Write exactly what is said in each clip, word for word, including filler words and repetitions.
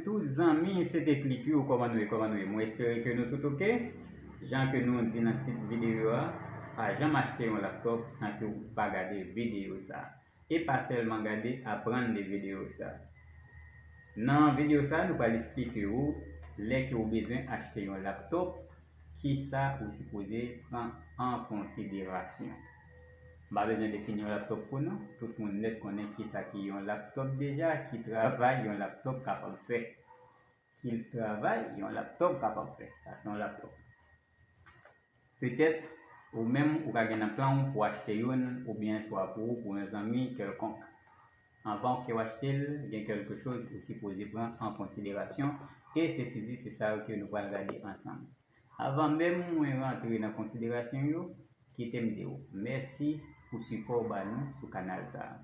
Tout zanmi, se te Click You, kòman nou ye, kòman nou ye? Mwen espere ke nou tout oke. Jan ke nou di nan tit videyo a, pa janm achte yon laptop san ke w pa gade videyo sa. E pa sèlman gade, aprann de videyo sa. Nan videyo sa, nou pral eksplike w lè ke w bezwen achte yon laptop, kisa ou sipoze pran an konsiderasyon. M pa bezwen defini yon laptop pou nou. Tout moun nèt konnen kisa ki yon laptop deja, ki travay yon laptop kapab fè. Ki travay yon laptop kapab fè. Sa se yon laptop. Petèt, ou menm, ou ka gen nan plan w pou achte youn, oubyen swa pou ou, pou yon zanmi kèlkonk. Anvan ke w achte l, gen kèlke choz ou sipoze pran an konsiderasyon, e sesi di, se sa yo ke nou pral gade ansanm. Avan menm mwen rantre nan konsiderasyon yo, kite m di w mèsi pou sipò w ba nou sou kanal sa a.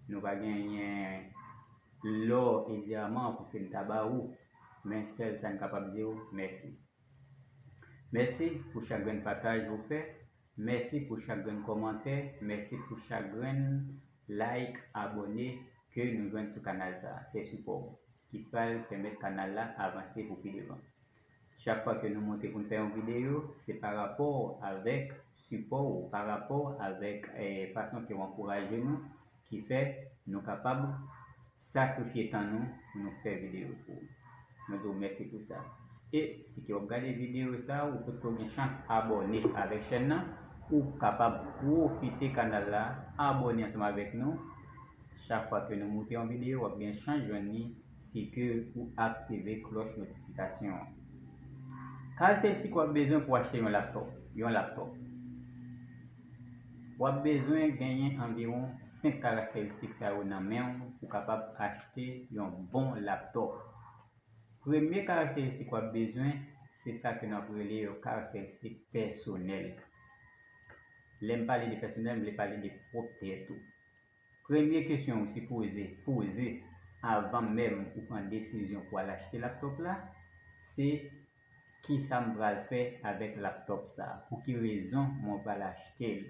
Nou pa genyen lò e dyaman pou fin ta ba ou, men sèl sa n kapab di w, mèsi. Mèsi pou chak grenn pataj ou fè, mèsi pou chak grenn kòmantè, mèsi pou chak grenn like, abòne ke nou jwenn sou kanal sa a. Se sipò w ki pral pèmèt kanal la avanse pou pi devan. Chak fwa ke nou monte pou n fè yon videyo, se pa rapò avèk sipò w, pa rapò avèk, eh, fason ke w ankouraje nou, ki fè nou kapab sakrifye tan nou pou nou fè videyo pou ou. Mwen di w mèsi pou sa. E si ke w ap gade videyo sa, ou potko gen chans abòne avèk chèn nan, ou kapab pwofite kanal la, abòne ansanm avèk nou. Chak fwa ke nou monte yon videyo, w ap gen chans jwenn li si ke ou aktive klòch notifikasyon an. Karakteristik w ap bezwen pou achte yon laptop. Yon laptop. W ap bezwen genyen anviwon senk karakteristik sa yo nan men w pou w kapab achte yon bon laptop. Premye karakteristik w ap bezwen, se sa ke n ap rele yon karakteristik pèsonèl. Lè m pale de pèsonèl, m vle pale de pwòp tèt ou. Premye kesyon ou sipoze poze avan menm ou pran desizyon pou al achte laptop la, se, kisa m pral fè avèk laptop sa? Pou ki rezon mwen pral achte l?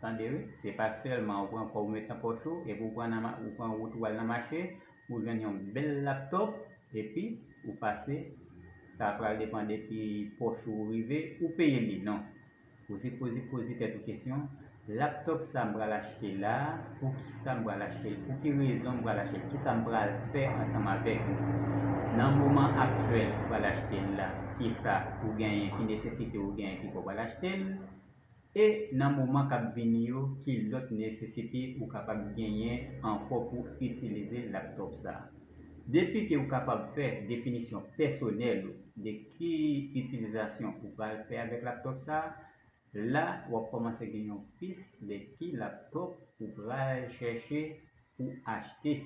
Tande wi, se pa sèlman ou pran kòb ou met nan pòch ou, epi ou pran nan ma-, ou pran wout ou al nan mache, ou jwenn yon bèl laptop, epi ou pase, sa pral depann depi pòch ou rive, ou peye li, non. Ou sipoze poze tèt ou kesyon, laptop sa m pral achte la, pou ki sa m pral achte l, pou ki rezon m pral achte l, kisa m pral fè ansanm avèk li. Nan moman aktyèl ou pral achte l la, kisa ou genyen, ki nesesite ou genyen ki fè w pral achte l, e nan moman k ap vini yo, ki lòt nesesite ou kapab genyen ankò pou itilize laptop sa. Depi ke ou kapab fè definisyon pèsonèl ou de ki itilizasyon ou pral fè avèk laptop sa, la w ap kòmanse gen yon pis de ki laptop ou pral chèche pou achte.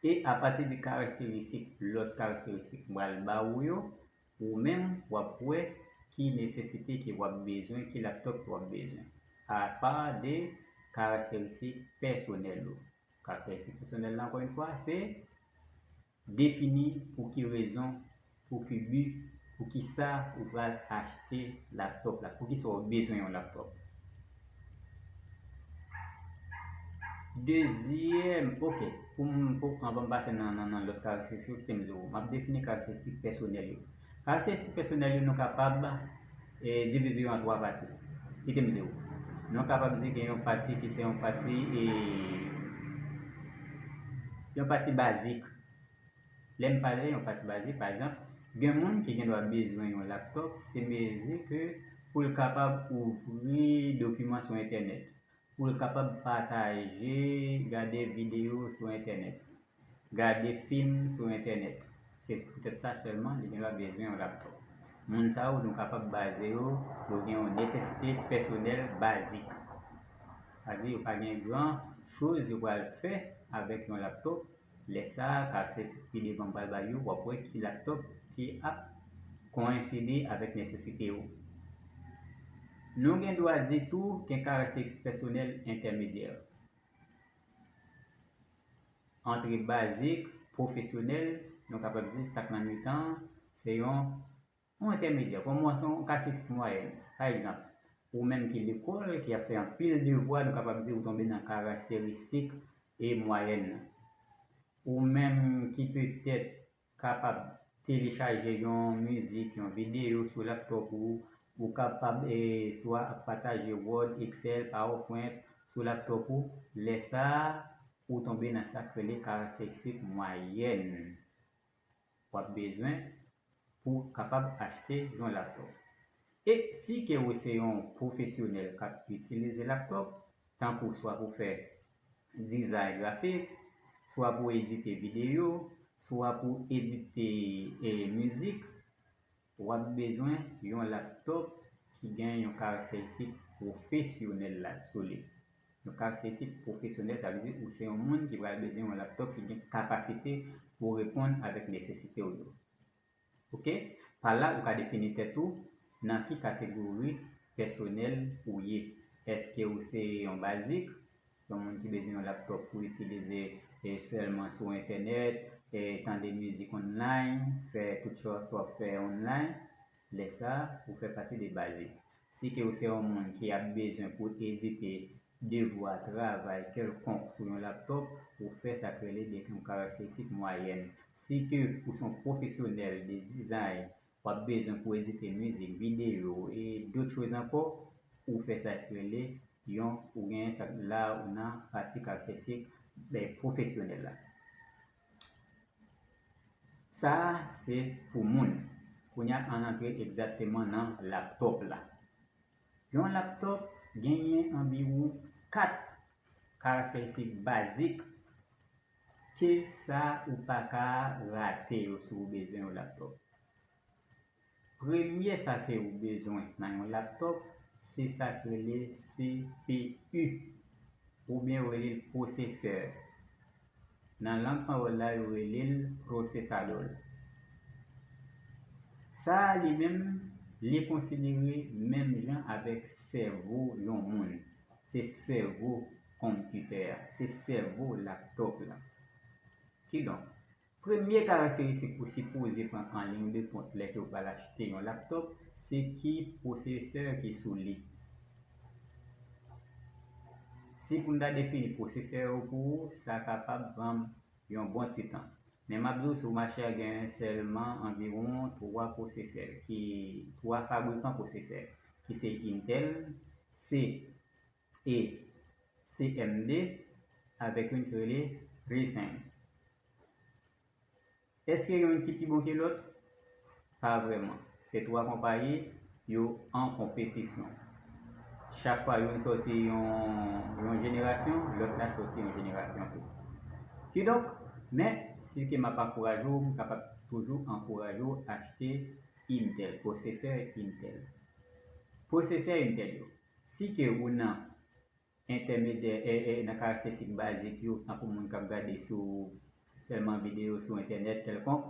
E apati de karakteristik, lòt karakteristik m pral ba ou yo, ou menm w ap wè ki nesesite ke w ap bezwen, ki laptop ke w ap bezwen. Apa de karakteristik pèsonèl ou. Karakteristik pèsonèl la, ankò yon fwa, se defini pou ki rezon, pou ki bi, pou ki sa ou pral achte laptop la, pou ki sa w bezwen yon laptop. Dezyèm, oke, pou m, pou, anvan m pase nan, nan, nan lòt karakteristik, kite m di w, m ap defini karakteristik pèsonèl yo. Karakteristik pèsonèl yo, nou kapab, eh, divize yo an twa pati. Kite m di w. Nou kapab di gen yon pati ki se yon pati, eh, yon pati bazik. Lè m pale yon pati bazik, pa egzanp, gen moun ki gen dwa bezwen yon laptop, se mezi ke pou l kapab ouvri dokiman sou entènèt, pou l kapab pataje, gade videyo sou entènèt, gade fim sou entènèt. Se poutèt sa sèlman li gen dwa bezwen yon laptop. Moun sa yo, nou kapab baze yo, yo gen yon nesesite pèsonèl bazik. Sa di, yo pa gen gran choz yo pral fè avèk yon laptop. Lè sa a, karakteristik pi devan m pral ba yo, w ap wè ki laptop ki ap koyenside avèk nesesite yo. Nou gen dwa di tou gen karakteristik pèsonèl entèmedyè. Antre bazik, pwofesyonèl, nou kapab di sa k nan mitan an, se yon yon entèmedyè, kòm yon karakteristik mwayèn. Pa egzanp, ou menm ki lekòl, ki ap fè anpil devwa, nou kapab di ou tonbe nan karakteristik e mwayèn nan. Ou menm ki petèt kapab telechaje yon mizik, yon videyo sou laptop ou, ou kapab, eh, swa ap pataje Word, Excel, PowerPoint sou laptop ou, lè sa a, ou tonbe nan sa k rele karakteristik mwayèn w ap bezwen pou kapab achte yon laptop. E si ke ou se yon pwofesyonèl k ap itilize laptop, tankou swa pou fè dizay grafik, swa pou edite videyo, swa pou edite, eh, mizik, w ap bezwen yon laptop ki gen yon karakteristik pwofesyonèl la sou li. Yon karakteristik pwofesyonèl, sa vle di ou se yon moun ki pral bezwen yon laptop ki gen kapasite pou reponn avèk nesesite w yo. Oke? Pa la, ou ka defini tèt ou nan ki kategori pèsonèl ou ye. Èske ou se yon bazik, yon moun ki bezwen yon laptop pou itilize, eh, sèlman sou entènèt, eh, tande mizik online, fè tout sòt w ap fè online? Lè sa a, ou fè pati de bazik. Si ke ou se yon moun ki ap bezwen pou edite devwa, travay kèlkonk sou yon laptop, ou fè sa k rele de yon karakteristik mwayèn. Si ke ou se yon pwofesyonèl de dizay, w ap bezwen pou edite mizik, videyo, e dòt choz ankò, ou fè sa k rele yon, ou genyen sa la, ou nan pati karakteristik, eh, pwofesyonèl la. Sa a se pou moun. Kounye a, ann antre egzakteman nan laptop la. Yon laptop genyen anviwon kat karakteristik bazik ke sa ou pa ka rate yo si ou bezwen yon laptop. Premye sa ke ou bezwen nan yon laptop, se sa k rele C P U, oubyen yo rele l pwosesè. Nan lang pawòl la, yo rele l procesador. Sa a li menm, li konsidere menm jan avèk sèvo yon moun. Se sèvo konpitè a, se sèvo laptop la. Kidonk, premye karakteristik ou sipoze pran an liy de kont lè ke w pral achte yon laptop, se ki pwosesè ki sou li. Si pou m ta defini pwosesè yo pou ou, sa kapab pran m yon bon ti tan. Men m ap di w, sou mache a gen sèlman anviwon twa pwosesè, ki, twa fabrikan pwosesè, ki se Intel, C E C M D, avèk youn ki rele Ryzen. Èske gen youn ki pi bon ke lòt? Pa vrèman. Se twa konpayi, yo an konpetisyon. Chak fwa youn sòti yon, yon jenerasyon, lòt la sòti yon jenerasyon tou. Kidonk, men, si ke m ap ankouraje w, m kapab toujou ankouraje w achte Intel, pwosesè Intel. Pwosesè Intel yo. Si ke ou nan entèmedyè, e, e, nan karakteristik bazik yo, tankou moun k ap gade sou sèlman videyo sou entènèt kèlkonk,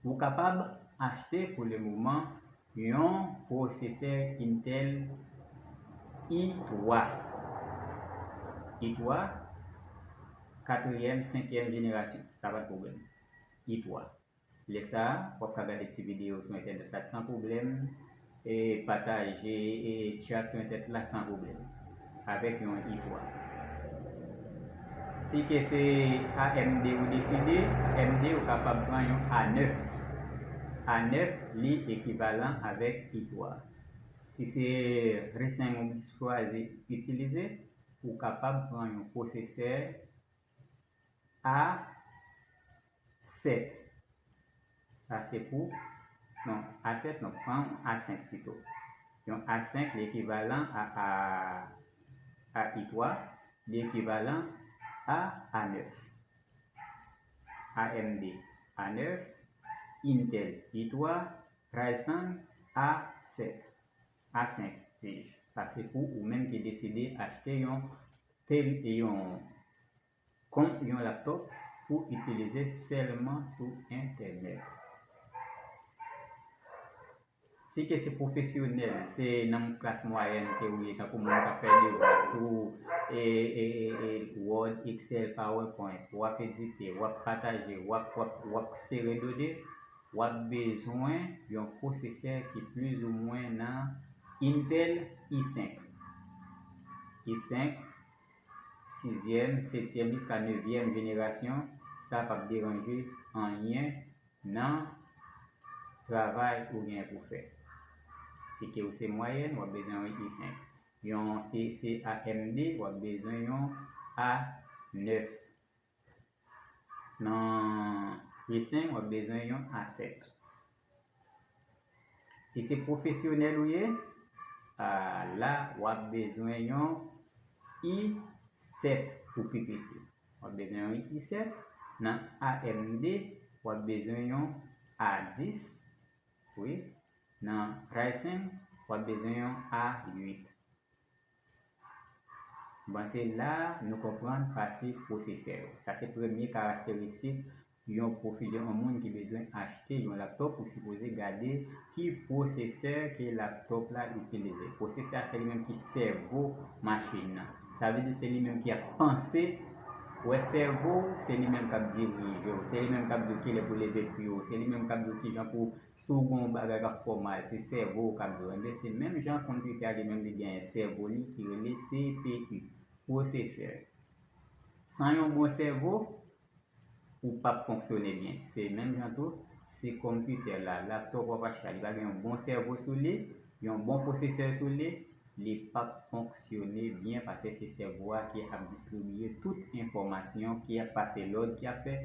ou kapab achte pou le moman yon pwosesè Intel i twa. I twa, katriyèm, senkyèm jenerasyon. Sa pa t pwoblèm. I twa. Lè sa a, w ap ka gade ti videyo sou entènèt la san pwoblèm, e pataje, e chat sou entènèt la san pwoblèm, avèk yon i twa. Si ke se A M D ou deside, A M D ou kapab pran yon A nèf. A nèf, li ekivalan avèk i twa. Si se Ryzen ou chwazi itilize, ou kapab pran yon pwosesè A sèt. Sa se pou, non, A sèt non, pran yon A senk pito. Yon A senk li ekivalan a, a, a i twa, li ekivalan a A nèf. A M D A nèf, Intel i twa, Ryzen A sèt, A senk, dis. Sa se pou ou menm ki deside achte yon tel-, yon kont, yon laptop pou itilize sèlman sou entènèt. Si ke se pwofesyonèl, se nan klas mwayèn ke ou ye, tankou moun k ap fè devwa sou, e, e, e, e, Word, Excel, PowerPoint, w ap edite, w ap pataje, w ap, w ap, w ap sere done, w ap bezwen yon pwosesè ki plizoumwen nan Intel i senk. I senk, sizyèm, setyèm jiska nevyèm jenerasyon, Sa p ap deranje anyen nan travay ou gen pou fè. Si ke w se mwayèn, w ap bezwen yon I senk. Yon, si se A M D, w ap bezwen yon A nèf. Nan esen, w ap bezwen yon A sèt. Si se pwofesyonèl ou ye, a, la, w ap bezwen yon I sèt pou pi piti. W ap bezwen yon I sèt. Nan A M D, w ap bezwen yon A dis. Wi. Nan Ryzen, w ap bezwen yon A uit. Bon, se la nou konprann pati pwosesè yo. Sa se premye karakteristik yon pwofi-, yon moun ki bezwen achte yon laptop, ou sipoze gade ki pwosesè ke laptop la itilize. Pwosesè a se li menm ki sèvo machin nan. Sa vle di se li menm ki ap panse. Ou wè sèvo, se li menm k ap dirije w, se li menm k ap di w kilè pou leve pye w, se li menm k ap di w kijan pou Si w gen yon bagay k ap fè w mal, se sèvo w k ap di w. Enben, se menm jan konpitè a li menm li genyen sèvo li ki rele C P U, pwosesè. San yon bon sèvo, ou p ap fonksyone byen. Se menm jan tou, si konpitè la, laptop w ap achte a, li pa gen yon bon sèvo sou li, yon bon pwosesè sou li, li p ap fonksyone byen paske se sèvo a ki ap distribiye tout enfòmasyon, ki ap pase lòd, ki ap fè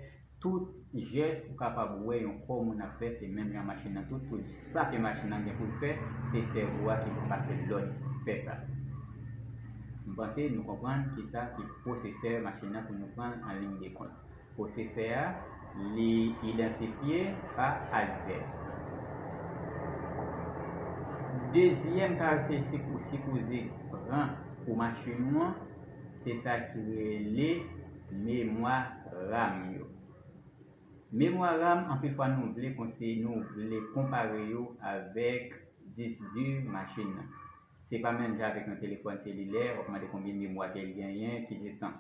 tout jès ou kapab wè yon kò moun ap fè, se menm jan machin nan tou, tout sa ke machin nan gen pou l fè, se sèvo a ki pou pase lòd fè sa. M panse nou konprann kisa ki pwosesè machin nan pou nou pran an liy de kont. Pwosesè a, li idantifye pa A Z. Dezyèm karakteristik ou sipoze pran pou machin ou an, se sa ki rele memwa RAM yo. Memwa RAM, anpil fwa nou vle konsi-, nou vle konpare yo avèk disk di machin nan. Se pa menm jan avèk yon telefòn selilè, w ap mande konbyen memwa ke l genyen, ki di tan.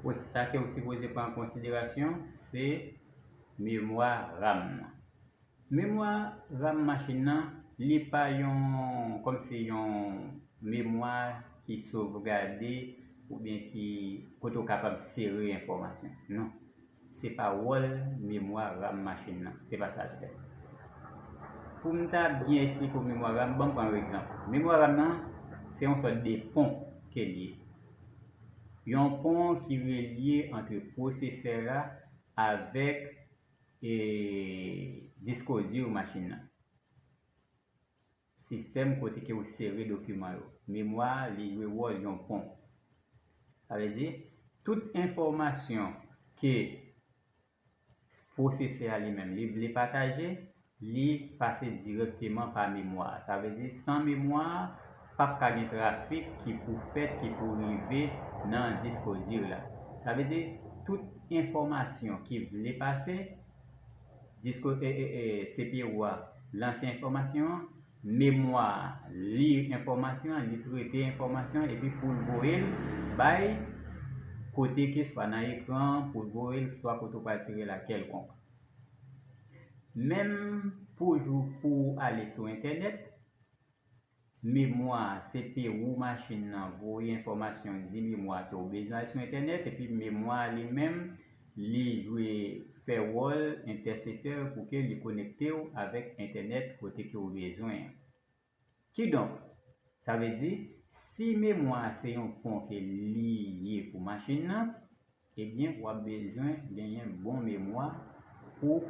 Wi, sa ke w sipoze pran an konsiderasyon, se memwa RAM nan. Memwa RAM machin nan, li pa yon, kòmsi yon memwa ki sovgade oubyen ki, kote w kapab sere enfòmasyon. Non. Se pa wòl memwa RAM machin nan. Se pa sa l fè. Pou m ta byen esplike w memwa RAM, ban m pran yon egzanp. Memwa RAM nan, se yon sòt de pon ke l ye. Yon pon ki relye ant pwosesè a avèk, e, disko di machin nan. Sistèm kote ke w sere dokiman yo. Memwa a, li jwe wòl yon pon. Sa vle di, tout enfòmasyon ke pwosesè a li menm, li vle pataje, li pase dirèkteman pa memwa a. Sa vle di, san memwa a, p ap ka gen trafik ki pou fèt, ki pou rive nan disko di la. Sa vle di, tout enfòmasyon ki vle pase, disko, e, e, e, C P U a lanse enfòmasyon an, memwa a li enfòmasyon an, li trete enfòmasyon an, epi pou l voye l bay kote ke swa nan ekran, pou l voye l swa kote w pral tire l a kèlkonk. Menm pou jou pou w ale sou entènèt, memwa, C P U machin nan voye enfòmasyon di memwa ke w bezwen al sou entènèt, epi memwa li menm, li jwe, fè wòl entèsesè pou ke li konekte w avèk entènèt kote ke w bezwen an. Kidonk, sa vle di, si memwa a se yon pon ke li ye pou machin nan, ebyen, w ap bezwen genyen bon memwa pou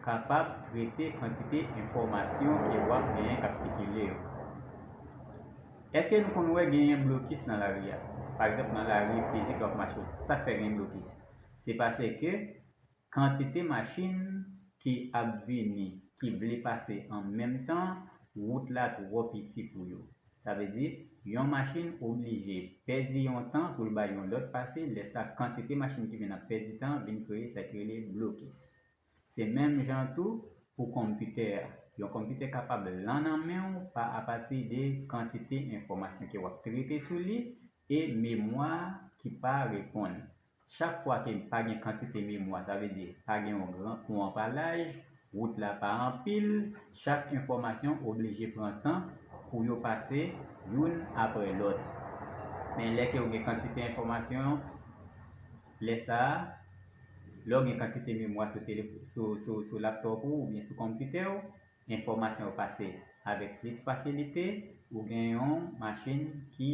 kapab trete kantite enfòmasyon ke w ap genyen k ap sikile yo. Èske nou konn wè genyen blokis nan lari a? Pa egzanp, nan lari fizik w ap mache, sa k fè gen blokis? Se paske kantite machin ki ap vini, ki vle pase an menm tan, wout la twò piti pou yo. Sa vle di, yon machin oblije pèdi yon tan pou l bay yon lòt pase, lè sa kantite machin ki vin ap pèdi tan vin kreye sa ki rele blokis. Se menm jan tou pou konpitè a. Yon konpitè kapab lan nan men w pa apati de kantite enfòmasyon ke w ap trete sou li e memwa ki pa reponn. Chak fwa ke pa gen kantite memwa, sa vle di pa gen yon gran pon an pa laj, wout la pa anpil, chak enfòmasyon oblije pran tan pou yo pase youn apre lòt. Men lè ke w gen kantite enfòmasyon, Lè sa a, lè w gen kantite memwa sou telef-, sou, sou, sou laptòp ou oubyen sou konpitè w, enfòmasyon yo pase avèk plis fasilite, ou gen yon machin ki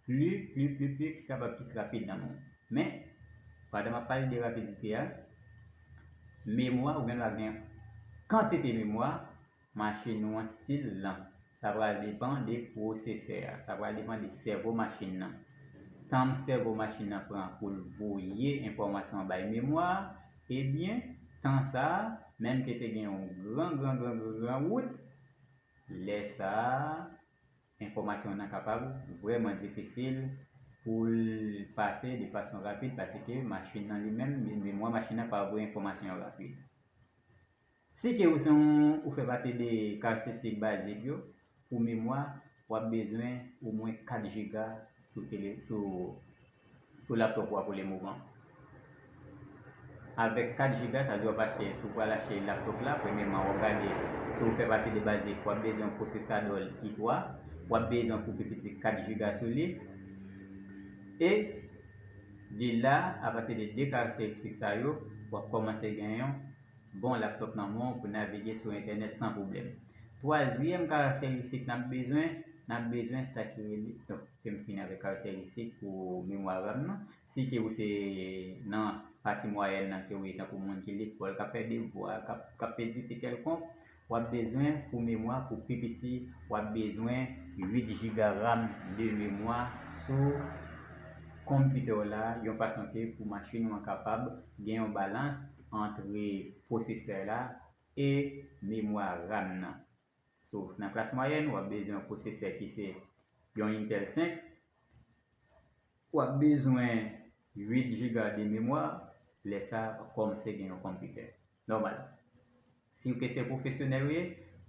pli, pli, pli, pli, ki kapab plis rapid nan men w. Men, pandan m ap pale de rapidite a, memwa, ou gen dwa gen kantite memwa, machin ou an still lan. Sa pral depann de pwosesè a. Sa pral depann de sèvo machin nan. Tan sèvo machin nan pran pou l voye enfòmasyon an bay memwa a, ebyen, tan sa a, menm ke te gen yon gran, gran, gran, gran, gran wout, lè sa a, enfòmasyon nan kapab vrèman difisil pou l pase de fason rapid, paske machin nan li menm, memwa machin nan pa voye enfòmasyon an rapid. Si ke ou se yon, ou fè pati de karakteristik bazik yo, pou memwa, w ap bezwen omwen kat jiga sou tele-, sou, sou laptòp ou a pou le moman. Avèk kat jiga, sa vle di w ap achte, si w pral achte laptòp la, premyèman, w ap gade si w fè pati de bazik, w ap bezwen yon pwosesadò i twa, w ap bezwen pou pi piti kat jiga sou li. E de la, apati de de karakteristik sa yo, w ap kòmanse gen yon bon laptòp nan men w pou navige sou entènèt san pwoblèm. Twazyèm karakteristik n ap bezwen, n ap bezwen sa ki rele, donk, ke m fini avèk karakteristik pou memwa RAM nan. Si ke ou se nan pati mwayèn nan ke ou ye, tankou moun ki lekòl, k ap fè devwa, k ap, k ap medite kèlkonk, w ap bezwen pou memwa, pou pi piti, w ap bezwen uit jiga RAM de memwa sou konpitè w la, yon fason ke pou machin ou an kapab gen yon balans ant pwosesè la e memwa RAM nan. So, nan klas mwayèn, w ap bezwen yon pwosesè ki se yon Intel senk, w ap bezwen uit jiga de memwa, lè sa a, w ap kòmanse gen yon konpitè nòmal. Si w ke se pwofesyonèl ou ye,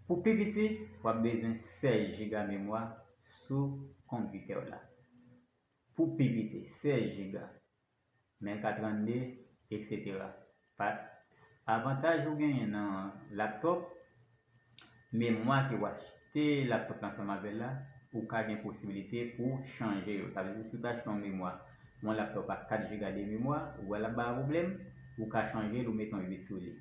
pou pi piti, w ap bezwen sèz jiga memwa sou konpitè w la. Pou pi piti, sèz jiga. Men ka trannde, etsetera. Pa, avantaj ou genyen nan laptòp, memwa ke w achte laptòp la ansanm avè l la, ou ka gen posibilite pou chanje yo. Sa vle di, si w ta achte yon memwa, yon laptòp a kat jiga de memwa, ou wè l ap ba w pwoblèm, ou ka chanje l, ou mete yon uit sou li.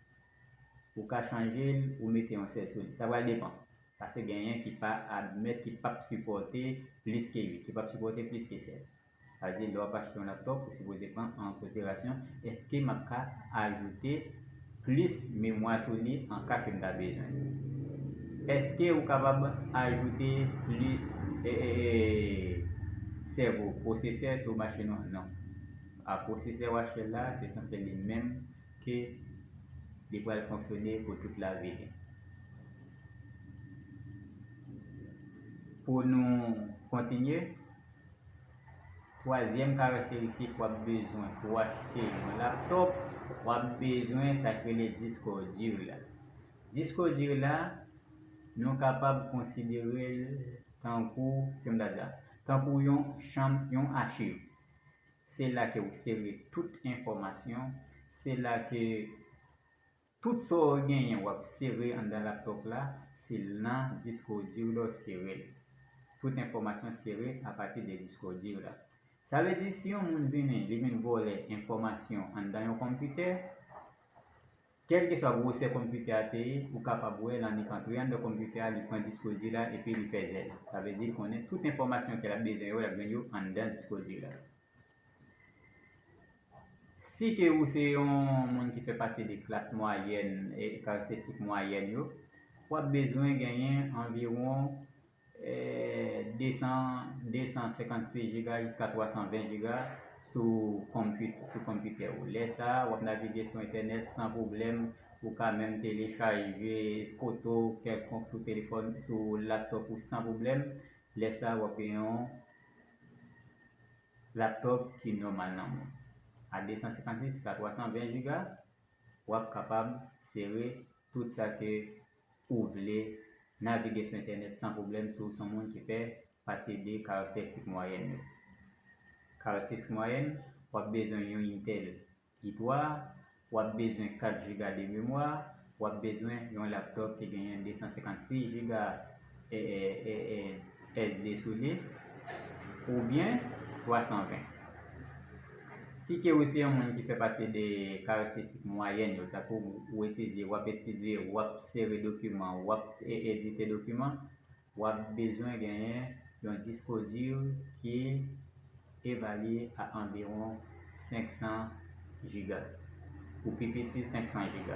Ou ka chanje l, ou mete yon sèz sou li. Sa pral depann. Paske genyen ki pa admèt, ki p ap sipòte plis ke uit, ki p ap sipòte plis ke sèz. Sa vle di, lè w ap achte yon laptòp, ou sipoze pran an konsiderasyon, èske m ap ka ajoute plis memwa sou li an ka ke m ta bezwen? Èske ou kapab ajoute plis, e, e, e, sèvo, pwosesè sou machin ou an? Non. A pwosesè w achte la, se sanse li menm ke li pral fonksyone pou tout lavi li. Pou nou kontinye, twazyèm karakteristik w ap bezwen pou w achte yon laptòp, w ap bezwen sa k rele disko di la. Disko di la, nou kapab konsidere l tankou, kòm m ta di la, tankou yon chanm, yon achiv. Se la ke ou sere tout enfòmasyon, se la ke tout sa w genyen w ap sere anndan laptòp la, se nan disko di la w sere l. Tout enfòmasyon sere apati de disko di la. Sa vle di, si yon moun vini, li vin vòlè enfòmasyon anndan yon konpitè, kèlkeswa gwosè konpitè a te ye, ou kapab wè l annik antre anndan konpitè a, li pran disko di la epi li fè zèl. Sa vle di, li konnen tout enfòmasyon ke l ap bezwen yo, l ap jwenn yo anndan disko di la. Si ke ou se yon moun ki fè pati de klas mwayèn, e karakteristik mwayèn yo, w ap bezwen genyen anviwon, e, de san, de san senkannsis jiga jiska twa san ven jiga sou konpi-, sou konpitè ou. Lè sa a, w ap navige sou entènèt san pwoblèm, ou ka menm telechaje foto kèlkonk sou telefòn, sou laptòp ou san pwoblèm. Lè sa a, w ap gen yon laptòp ki nòmal nan men w. A de san senkannsis jiska twa san ven jiga, w ap kapab sere tout sa ke ou vle, navige sou entènèt san pwoblèm si w se yon moun ki fè pati de karakteristik mwayèn yo. Karakteristik mwayèn, w ap bezwen yon Intel i twa, w ap bezwen kat jiga de memwa, w ap bezwen yon laptòp ki genyen de san senkannsis jiga, e, e, e, e, S D sou li, oubyen twa san ven. Si ke ou se yon moun ki fè pati de karakteristik mwayèn yo, tankou ou etidye, w ap etidye, w ap sere dokiman, w ap e- edite dokiman, w ap bezwen genyen yon disko di ki evalye a anviwon senk san jiga. Pou pi piti, senk san jiga.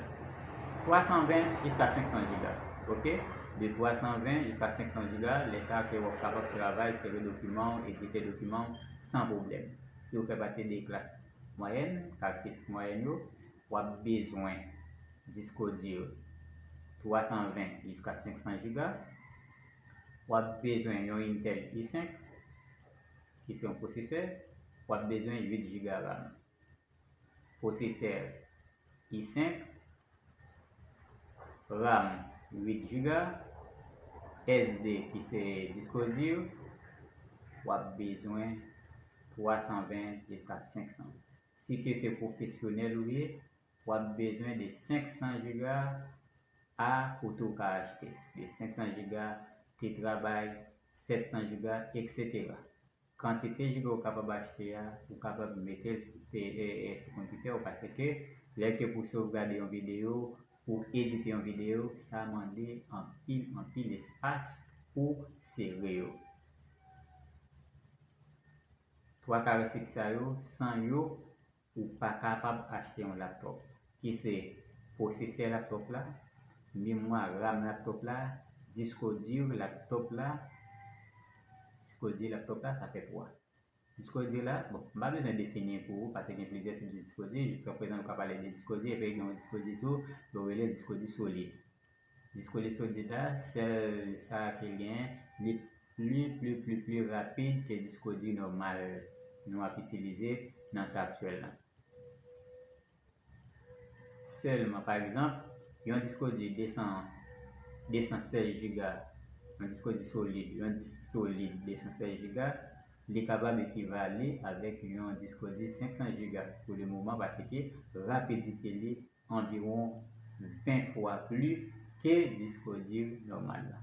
Twa san ven jiska senk san jiga. Oke? De twa san ven jiska senk san jiga, lè sa ke w ap kapab travay, sere dokiman w, edite dokiman w san pwoblèm. Si w fè pati de klas mwayèn, karakteristik mwayèn yo, w ap bezwen disko di twa san ven jiska senk san jiga. W ap bezwen yon Intel i senk, ki se yon pwosesè. W ap bezwen uit jiga RAM. Pwosesè i senk, RAM uit jiga, S D ki se disko di, w ap bezwen twa san ven jiska senk san. Si ke se pwofesyonèl ou ye, w ap bezwen de senk san jiga a kote w ka achte, de senk san jiga, tetrabay, sèt san jiga, etsetera. Kantite jiga w kapab achte a, ou kapab mete l sou te- e- e- sou konpitè w, paske lè ke pou sovgade yon videyo, pou edite yon videyo, sa mande anpil, anpil espas pou sere yo. Twa karakteristik sa yo, san yo, ou pa kapab achte yon laptop, ki se pwosesè laptop la, memwa RAM laptop la, disko di laptop la, disko di laptop la, sa fè twa. Disko di la, bon, m pa bezwen defini pou ou, paske gen plizyè tip de disko di, jiskaprezan nou ka pale de disko di, epi gen yon disko di tou, yo rele disko di solid. Disko di solid la, sèl sa ke l genyen, li pli, pli, pli, pli rapid ke disko di nòmal nou ap itilize nan tan aktyèl la. Sèlman, pa egzanp, yon disko di de san, de san sèz jiga, yon disko di solid, yon disk solid de san sèz jiga, li kapab ekivale avèk yon disko di senk san jiga pou le moman, paske rapidite li anviwon ven fwa pli ke disko di nòmal la.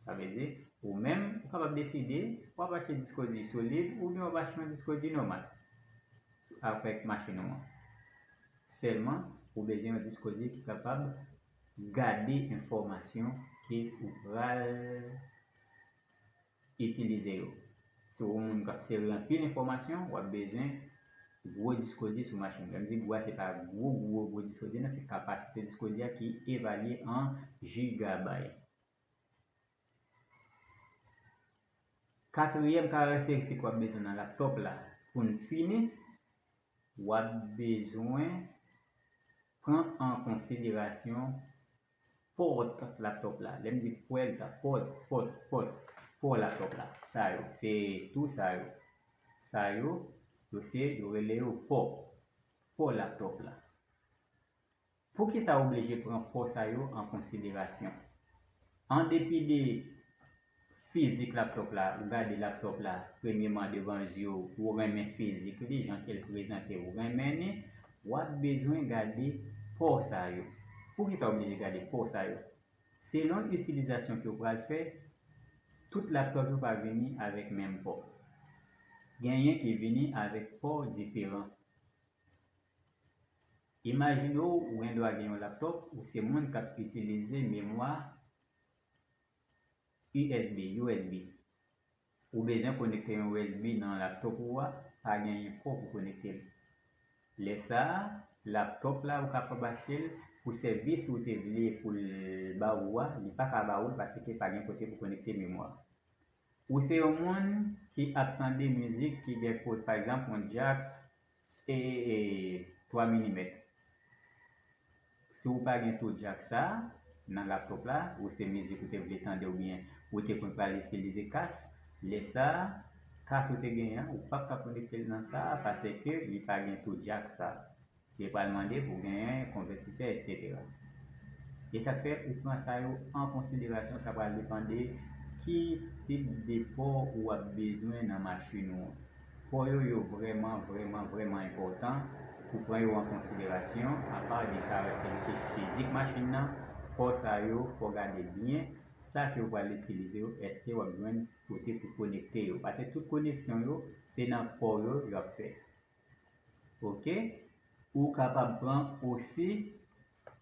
Sa vle di, ou menm, ou kapab deside, w ap achte disko di solid oubyen w ap achte yon disko di nòmal avèk machin ou an. Sèlman, ou bezwen yon disko di ki kapab gade enfòmasyon ke ou pral itilize yo. Si w yon moun k ap sere anpil enfòmasyon, w ap bezwen gwo disko di sou machin. Lè m di gwo a, se pa gwo, gwo, gwo disko di nan, se kapasite disko di a ki evalye an jigabay. Katriyèm karakteristik w ap bezwen nan laptop la, pou n fini, w ap bezwen pran an konsiderasyon pòt laptop la. Lè m di pòt, pòt, pòt, pòt, pòt laptop la. Sa yo, se tou sa yo. Sa yo, yo se, yo rele yo pò. Pò laptop la. Poukisa w oblije pran pò sa yo an konsiderasyon? An depi de fizik laptop la, ou gade laptop la, premyeman devan zye w, ou renmen fizik li, jan ke l prezante, ou renmen li, w ap bezwen gade pò sa yo. Poukisa w oblije gade pò sa yo? Selon itilizasyon ke w pral fè, tout laptop yo pa vini avèk menm pò. Genyen ki vini avèk pò diferan. Imajine w, ou gen dwa gen yon laptop, ou se moun k ap itilize memwa U S B, U S B. Ou bezwen konekte yon U S B nan laptop ou a, pa genyen pò pou konekte l. Lè sa a, laptop la ou kapab achte l pou sèvis ou te vle pou l ba ou a, li pa ka ba ou l paske pa gen kote pou konekte memwa. Ou se yon moun ki ap tande mizik ki gen kot, pa egzanp, yon jack e, e twa milimèt. Si w pa gen tou jack sa a nan laptop la, ou se mizik ou te vle tande oubyen ou te konn pral itilize kas, lè sa a, kas ou te genyen an, ou p ap ka konekte l nan sa a paske li pa gen tou jack sa a. Li pral mande pou genyen konvètisè, etsetera. E sa k fè ou pran sa yo an konsiderasyon, sa pral depann de ki tip de pò ou ap bezwen nan machin ou an. Pò yo, yo vrèman, vrèman, vrèman enpòtan pou pran yo an konsiderasyon, apa de karakteristik fizik machin nan, pò sa yo, fò w gade byen, sa ke w pral itilize yo, èske w ap jwenn kote pou konekte yo? Paske tout koneksyon yo, se nan pò yo, yo ap fèt. Ok. Ou kapab pran osi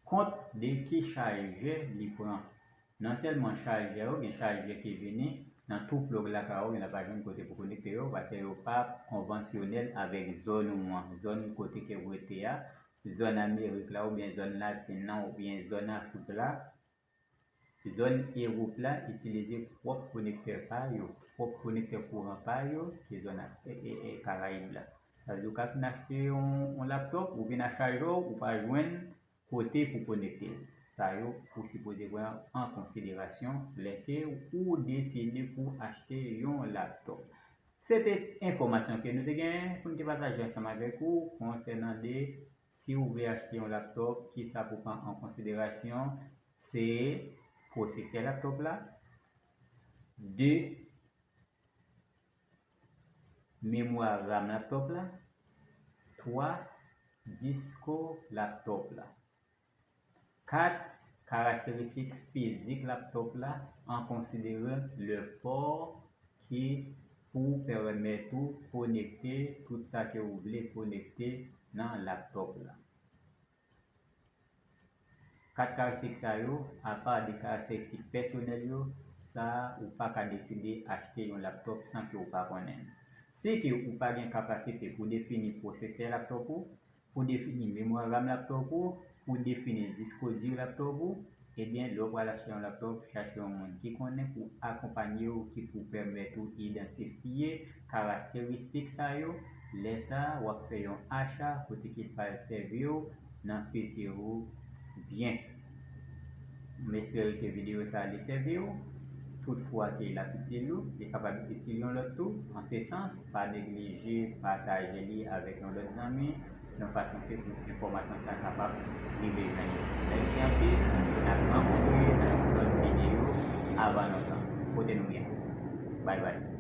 kont de ki chajè li pran. Non sèlman chajè yo, gen chajè ki vini nan tou plòg lakay ou, gen la pa jwenn kote pou konekte yo, paske yo pa konvansyonèl avèk zòn ou an, zòn kote ke ou rete a, zòn Amerik la, oubyen zòn Latin nan, oubyen zòn Afrik la, zòn Ewòp la itilize pwòp konektè pa yo, pwòp konektè kouran pa yo, ki zòn e, e, e, Karayib la. Sa vle di ou ka vin achte yon, yon laptòp, ou vin ak chajè w, ou pa jwenn kote pou konekte l. Sa yo, ou sipoze pran an konsiderasyon lè ke ou deside pou achte yon laptòp. Se te enfòmasyon ke nou te genyen pou n te pataje ansanm avèk ou konsènan de si ou vle achte yon laptòp, kisa pou pran an konsiderasyon, se pwosesè laptòp la, de, memwa RAM laptòp la, twa, disko laptòp la, kat, karakteristik fizik laptòp la, an konsideran le pò ki pou pèmèt ou konekte tout sa ke ou vle konekte nan laptòp la. Kat karakteristik sa yo, apa de karakteristik pèsonèl yo, sa ou pa ka deside achte yon laptòp san ke ou pa konnen. Si ke ou pa gen kapasite pou defini pwosesè laptòp ou, pou defini memwa RAM laptòp ou, pou defini disko di laptòp ou, ebyen, lè w pral achte yon laptòp, chache yon moun ki konnen pou akonpanye w, ki pou pèmèt ou idantifye karakteristik sa yo. Lè sa a, w ap fè yon acha kote ki pral sèvi w nan fiti ou byen. M espere ke videyo sa a li sèvi w. Toutfwa ke l ap itil ou, li kapab itil yon lòt tou. An se sans, pa neglije pataje li avèk yon lòt zanmi, yon fason ke pou enfòmasyon sa a kapab rive jwenn yo. Mèsi anpil, n ap rankontre nan yon lòt videyo avan lontan. Pote nou byen. Bay bay.